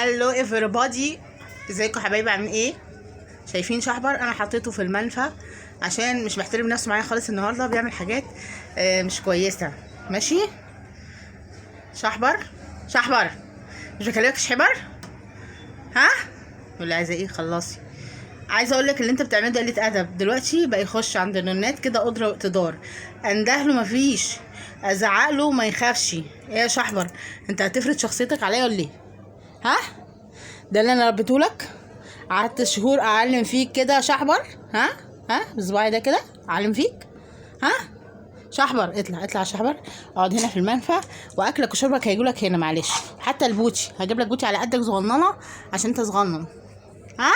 Hello everybody، ازيكم حبايبي؟ عاملين ايه؟ شايفين شحبر؟ انا حطيته في المنفى عشان مش محترم نفسه معايا خالص. النهارده بيعمل حاجات مش كويسة. ماشي شحبر، شحبر مش بكلمك شحبر، ها ولا عايزه ايه؟ خلصي. عايزه اقول لك اللي انت بتعمله ده قلة ادب. دلوقتي بقى يخش عند النونات كده قدره واقتدار، انده له مفيش، ازعق له ما يخافش. ايه يا شحبر، انت هتفرض شخصيتك عليا ولا ايه؟ ها، ده اللي انا ربيته لك، قعدت شهور اعلم فيك كده يا شحبر. ها ها، بصباعي ده كده اعلم فيك. ها شحبر، اطلع اطلع يا شحبر، اقعد هنا في المنفى، واكلك وشربك هيجولك هنا. معلش، حتى البوتي هجيب لك بوتي على قدك صغننه عشان انت صغنن. ها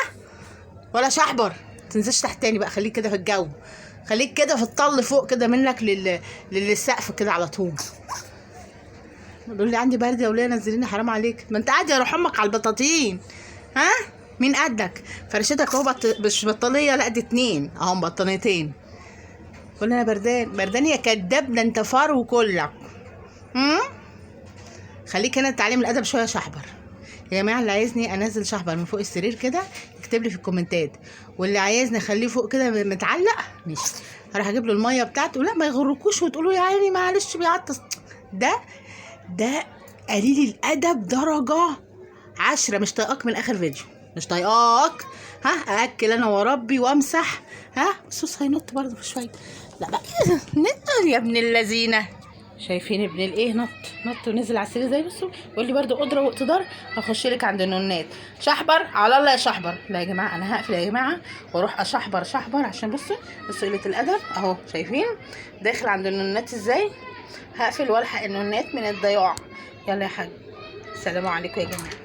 ولا شحبر، تنزلش تحت تاني بقى، خليك كده في الجو، خليك كده في الطل فوق كده منك للسقف كده على طول. بيقول لي عندي برد يا وليه نزليني، حرام عليك، ما انت قاعد يا روح امك على البطاطين. ها مين قدك؟ فرشتك اهو، مش بطانيه، لا دي اتنين اهو، بطانيتين. قول انا بردان بردان يا كداب، ده انت فرو كلك. خليك هنا تعليم الادب شوية يا شحبر. يا جماعة اللي عايزني انزل شحبر من فوق السرير كده يكتب لي في الكومنتات، واللي عايزني اخليه فوق كده متعلق ماشي، هروح اجيب له المية بتاعته. لا ما يغركوش وتقولوا يا عيني معلش بيعطس، ده قليل الادب درجه 10. مش طايقاك من اخر فيديو، مش طايقاك. ها ااكل انا واربي وامسح. ها الصوص هينط برضه في شوية. لا بقى نط يا ابن اللذينه. شايفين ابن الايه؟ نط نط ونزل على السرير زي بصوا. بيقول لي برضه قدره واقتدار، هخش لك عند النونات. شحبر على الله يا شحبر. لا يا جماعة انا هقفل يا جماعة واروح اشحبر شحبر، عشان بصوا بصوا قلة الادب اهو. شايفين داخل عند النونات ازاي؟ هقفل والحق النونات من الضياع. يلا يا حاج، السلام عليكم يا جماعة.